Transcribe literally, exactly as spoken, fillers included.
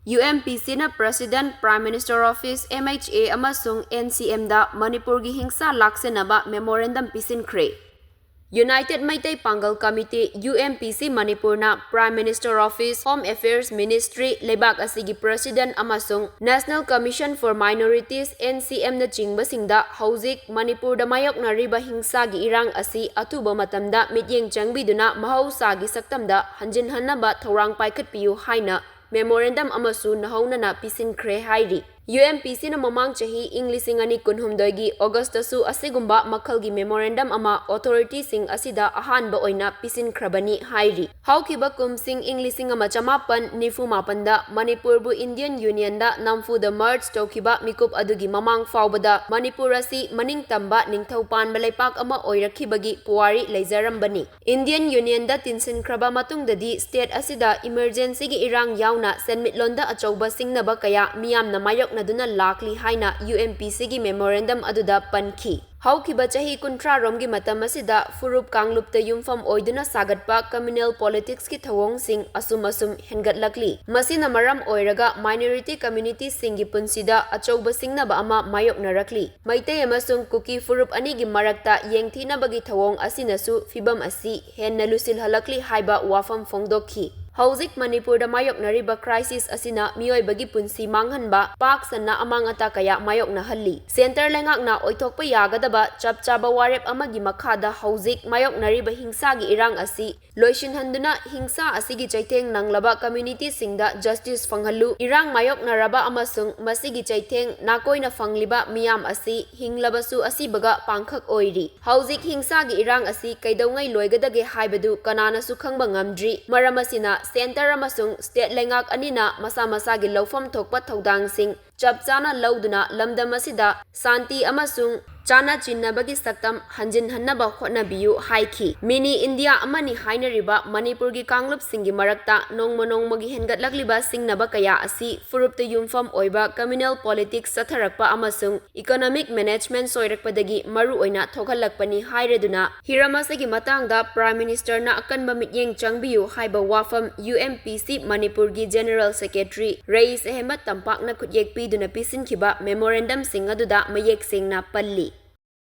UMPCꯅ President, Prime Minister Office, MHA ꯑꯃꯁꯨꯡ NCMꯗ ꯃꯅꯤꯄꯨꯔꯒꯤ ꯍꯤꯡꯁꯥ ꯂꯥꯛꯁꯦꯟꯅꯕ memorandum ꯄꯤꯁꯤꯟꯈ꯭ꯔꯦ꯫ United Meitei ꯄꯥꯡꯒꯜ ꯀꯃꯤꯇꯤ, UMPC ꯃꯅꯤꯄꯨꯔꯅ Prime Minister Office, Home Affairs Ministry, ꯂꯩꯕꯥꯛ ꯑꯁꯤꯒꯤ President ꯑꯃꯁꯨꯡ National Commission for Minorities, NCMꯅꯆꯤꯡꯕꯁꯤꯡꯗ ꯍꯧꯖꯤꯛ ꯃꯅꯤꯄꯨꯔꯗ ꯃꯥꯌꯣꯛꯅꯔꯤꯕ ꯍꯤꯡꯁꯥꯒꯤ ꯏꯔꯥꯡ ꯑꯁꯤ ꯑꯊꯨꯕ ꯃꯇꯝꯗ ꯃꯤꯠꯌꯦꯡ ꯆꯪꯕꯤꯗꯨꯅ ꯃꯍꯧꯁꯥꯒꯤ ꯁꯛꯇꯝꯗ ꯍꯟꯖꯤꯟꯍꯟꯅꯕ ꯊꯧꯔꯥꯡ ꯄꯥꯏꯈꯠꯄꯤꯌꯨ ꯍꯥꯏꯅ memorandum ꯑꯃꯁꯨ ꯅꯧꯍꯧꯅꯅ ꯄꯤꯁꯤꯟꯈ꯭ꯔꯦ ꯍꯥꯏꯔꯤ꯫ UMPCꯅ ꯃꯃꯥꯡ ꯆꯍꯤ ꯏꯪ ꯂꯤꯁꯤꯡ ꯑꯅꯤ ꯀꯨꯟꯍꯨꯝꯗꯣꯏꯒꯤ Augustꯇꯁꯨ ꯑꯁꯤꯒꯨꯝꯕ ꯃꯈꯜꯒꯤ memorandum ꯑꯃ authorityꯁꯤꯡ ꯑꯁꯤꯗ ꯑꯍꯥꯟꯕ ꯑꯣꯏꯅ ꯄꯤꯁꯤꯟꯈ꯭ꯔꯕꯅꯤ ꯍꯥꯏꯔꯤ꯫ ꯍꯧꯈꯤꯕ ꯀꯨꯝꯁꯤꯡ ꯏꯪ ꯂꯤꯁꯤꯡ ꯑꯃ ꯆꯃꯥꯄꯟ ꯅꯤꯐꯨ ꯃꯥꯄꯟꯗ ꯃꯅꯤꯄꯨꯔꯕꯨ Indian Unionꯗ ꯅꯝꯐꯨꯗ merge ꯇꯧꯈꯤꯕ ꯃꯤꯀꯨꯞ ꯑꯗꯨꯒꯤ ꯃꯃꯥꯡ ꯐꯥꯎꯕꯗ ꯃꯅꯤꯄꯨꯔ ꯑꯁꯤ ꯃꯅꯤꯡ ꯇꯝꯕ ꯅꯤꯡꯊꯧ ꯄꯥꯟꯕ ꯂꯩꯄꯥꯛ ꯑꯃ ꯑꯣꯏꯔꯛꯈꯤꯕꯒꯤ ꯄꯨꯋꯥꯔꯤ ꯂꯩꯖꯔꯝꯕꯅꯤ꯫ Indian Unionꯗ ꯇꯤꯟꯁꯤꯟꯈ꯭ꯔꯕ ꯃꯇꯨꯡꯗꯗꯤ state ꯑꯁꯤꯗ emergencyꯒꯤ ꯏꯔꯥꯡ ꯌꯥꯎꯅ ꯁꯦꯟꯃꯤꯠꯂꯣꯟꯗ ꯑꯆꯧꯕ ꯁꯤꯡꯅꯕ ꯀꯌꯥ ꯃꯤꯌꯥꯝꯅ ꯃꯥꯌꯣꯛꯅꯗꯨꯅ ꯂꯥꯛꯂꯤ ꯍꯥꯏꯅ UMPCꯒꯤ memorandum ꯑꯗꯨꯗ ꯄꯟꯈꯤ꯫ ꯍꯧꯈꯤꯕ ꯆꯍꯤ ꯀꯨꯟꯊ꯭ꯔꯥ ꯔꯣꯝꯒꯤ ꯃꯇꯝ ꯑꯁꯤꯗ ꯐꯨꯔꯨꯞ ꯀꯥꯡꯂꯨꯞꯇ ꯌꯨꯝꯐꯝ ꯑꯣꯏꯗꯨꯅ ꯁꯥꯒꯠꯄ communal politicsꯀꯤ ꯊꯧꯑꯣꯡꯁꯤꯡ ꯑꯁꯨꯝ ꯑꯁꯨꯝ ꯍꯦꯟꯒꯠꯂꯛꯂꯤ꯫ ꯃꯁꯤꯅ ꯃꯔꯝ ꯑꯣꯏꯔꯒ minority communityꯁꯤꯡꯒꯤ ꯄꯨꯟꯁꯤꯗ ꯑꯆꯧꯕ ꯁꯤꯡꯅꯕ ꯑꯃ ꯃꯥꯌꯣꯛꯅꯔꯛꯂꯤ꯫ ꯃꯩꯇꯩ ꯑꯃꯁꯨꯡ ꯀꯨꯀꯤ ꯐꯨꯔꯨꯞ ꯑꯅꯤꯒꯤ ꯃꯔꯛꯇ ꯌꯦꯡꯊꯤꯅꯕꯒꯤ ꯊꯧꯑꯣꯡ ꯑꯁꯤꯅꯁꯨ ꯐꯤꯚꯝ ꯑꯁꯤ ꯍꯦꯟꯅ ꯂꯨꯁꯤꯜꯍꯜꯂꯛꯂꯤ ꯍꯥꯏꯕ ꯋꯥꯐꯝ ꯐꯣꯡꯗꯣꯛꯈꯤ꯫ ꯍꯧꯖꯤꯛ ꯃꯅꯤꯄꯨꯔꯗ ꯃꯥꯌꯣꯛꯅꯔꯤꯕ crisis ꯑꯁꯤꯅ ꯃꯤꯑꯣꯏꯕꯒꯤ ꯄꯨꯟꯁꯤ ꯃꯥꯡꯍꯟꯕ, ꯄꯥꯛ ꯁꯟꯅ ꯑꯃꯥꯡ ꯑꯇꯥ ꯀꯌꯥ ꯃꯥꯌꯣꯛꯅꯍꯜꯂꯤ꯫ Centre ꯂꯩꯉꯥꯛꯅ ꯑꯣꯏꯊꯣꯛꯄ ꯌꯥꯒꯗꯕ ꯆꯞ ꯆꯥꯕ ꯋꯥꯔꯦꯞ ꯑꯃꯒꯤ ꯃꯈꯥꯗ ꯍꯧꯖꯤꯛ ꯃꯥꯌꯣꯛꯅꯔꯤꯕ ꯍꯤꯡꯁꯥꯒꯤ ꯏꯔꯥꯡ ꯑꯁꯤ ꯂꯣꯏꯁꯤꯟꯍꯟꯗꯨꯅ ꯍꯤꯡꯁꯥ ꯑꯁꯤꯒꯤ ꯆꯩꯊꯦꯡ ꯅꯪꯂꯕ communityꯁꯤꯡꯗ justice ꯐꯪꯍꯜꯂꯨ꯫ ꯏꯔꯥꯡ ꯃꯥꯌꯣꯛꯅꯔꯕ ꯑꯃꯁꯨꯡ ꯃꯁꯤꯒꯤ ꯆꯩꯊꯦꯡ ꯅꯥꯀꯣꯏꯅ ꯐꯪꯂꯤꯕ ꯃꯤꯌꯥꯝ ꯑꯁꯤ ꯍꯤꯡꯂꯕꯁꯨ ꯑꯁꯤꯕꯒ ꯄꯥꯡꯈꯛ ꯑꯣꯏꯔꯤ꯫ ꯍꯧꯖꯤꯛ ꯍꯤꯡꯁꯥꯒꯤ ꯏꯔꯥꯡ ꯑꯁꯤ ꯀꯩꯗꯧꯉꯩ ꯂꯣꯏꯒꯗꯒꯦ ꯍꯥꯏꯕꯗꯨ ꯀꯅꯥꯅꯁꯨ ꯈꯪꯕ ꯉꯝꯗ꯭ꯔꯤ꯫ ꯃꯔꯝ ꯑꯁꯤꯅ centre ꯑꯃꯁꯨꯡ state ꯂꯩꯉꯥꯛ ꯑꯅꯤꯅ ꯃꯁꯥ ꯃꯁꯥꯒꯤ ꯂꯧꯐꯝ ꯊꯣꯛꯄ ꯊꯧꯗꯥꯡꯁꯤꯡ ꯆꯞ ꯆꯥꯅ ꯂꯧꯗꯨꯅ ꯂꯝꯗꯝ ꯑꯁꯤꯗ ꯁꯥꯟꯇꯤ ꯑꯃꯁꯨꯡ ꯆꯥꯅ ꯆꯤꯟꯅꯕꯒꯤ ꯁꯛꯇꯝ ꯍꯟꯖꯤꯟꯍꯟꯅꯕ ꯍꯣꯠꯅꯕꯤꯌꯨ ꯍꯥꯏꯈꯤ꯫ ꯃꯤꯅꯤ ꯏꯟꯗꯤꯌꯥ ꯑꯃꯅꯤ ꯍꯥꯏꯅꯔꯤꯕ ꯃꯅꯤꯄꯨꯔꯒꯤ ꯀꯥꯡꯂꯨꯞꯁꯤꯡꯒꯤ ꯃꯔꯛꯇ ꯅꯣꯡꯃ ꯅꯣꯡꯃꯒꯤ ꯍꯦꯟꯒꯠꯂꯛꯂꯤꯕ ꯁꯤꯡꯅꯕ ꯀꯌꯥ ꯑꯁꯤ ꯐꯨꯔꯨꯞꯇ ꯌꯨꯝꯐꯝ ꯑꯣꯏꯕ communal politics ꯆꯠꯊꯔꯛꯄ ꯑꯃꯁꯨꯡ economic management ꯁꯣꯏꯔꯛꯄꯗꯒꯤ ꯃꯔꯨꯑꯣꯏꯅ ꯊꯣꯛꯍꯜꯂꯛꯄꯅꯤ ꯍꯥꯏꯔꯗꯨꯅ, ꯍꯤꯔꯝ ꯑꯁꯤꯒꯤ ꯃꯇꯥꯡꯗ Prime Ministerꯅ ꯑꯀꯟꯕ ꯃꯤꯠꯌꯦꯡ ꯆꯪꯕꯤꯌꯨ ꯍꯥꯏꯕ ꯋꯥꯐꯝ UMPC ꯃꯅꯤꯄꯨꯔꯒꯤ General Secretary ꯔꯌꯤꯁ ꯑꯍꯃꯗ ꯇꯝꯄꯥꯛꯅ ꯈꯨꯠꯌꯦꯛ ꯄꯤꯗꯨꯅ ꯄꯤꯁꯤꯟꯈꯤꯕ memorandumꯁꯤꯡ ꯑꯗꯨꯗ ꯃꯌꯦꯛ ꯁꯦꯡꯅ ꯄꯜꯂꯤ꯫